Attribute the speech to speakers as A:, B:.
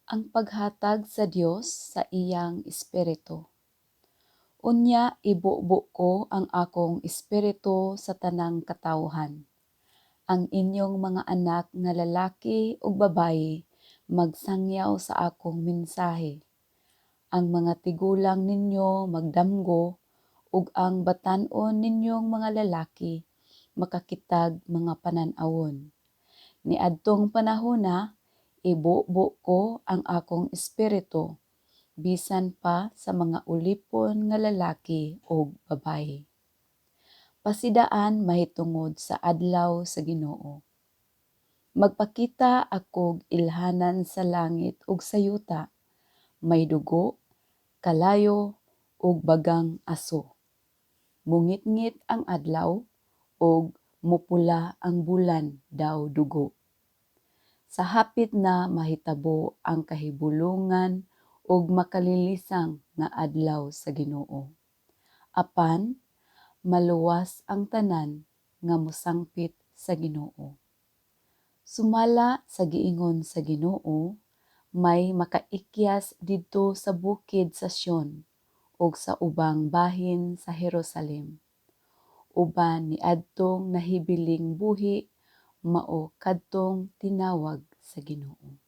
A: Ang paghatag sa Dios sa iyang espiritu. Unya ibubo ko ang akong espiritu sa tanang katawhan. Ang inyong mga anak nga lalaki ug babayi magsangyaw sa akong mensahe. Ang mga tigulang ninyo magdamgo ug ang batan-on ninyong mga lalaki makakitag mga panan-awon. Niadtong panahona, ibubo ko ang akong espiritu bisan pa sa mga ulipon nga lalaki ug babayi. Pasidaan mahitungod sa adlaw sa Ginoo. Magpakita akog ilhanan sa langit ug sa yuta, may dugo, kalayo ug bagang aso. Mungitngit ang adlaw ug mupula ang bulan daw dugo. Sa hapit na mahitabo ang kahibulongan ug makalilisang nga adlaw sa Ginoo. Apan maluwas ang tanan nga mosangpit sa Ginoo. Sumala sa giingon sa Ginoo, may makaikyas didto sa bukid sa Sion ug sa ubang bahin sa Jerusalem. Uban niadtong nahibiling buhi mao kadtong tinawag sa Ginoo.